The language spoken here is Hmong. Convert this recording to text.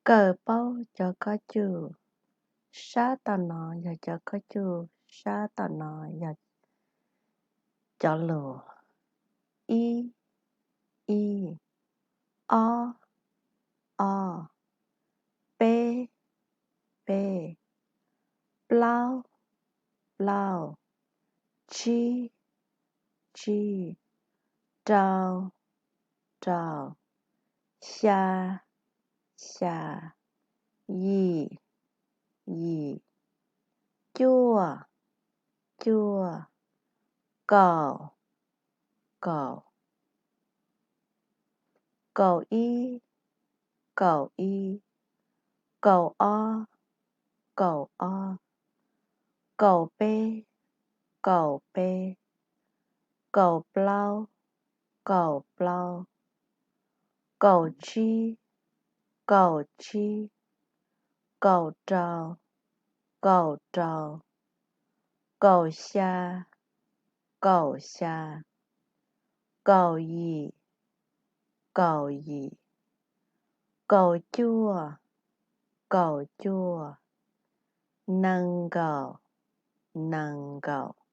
Kawm paub cov kob cuj. Sab tom no yog cov kob cuj, sab tom no yog cov lus. Ib, ib. Ob, ob. Peb, peb. Plaub, plaub. Tsib, tsib. Rau, rau. Xya, xya. Yim, yim. Cuaj, cuaj. Kaum, kaum. Kaum ib, kaum ib. Kaum ob, kaum ob. Kaum peb, kaum peb. Kaum plaub, kaum plaub. Kaum tsib, kaum tsib. Kaum rau, kaum rau. Kaum xya, kaum xya. Kaum yim, kaum yim. Kaum cuaj, kaum cuaj. Nees nkaum, nees nkaum.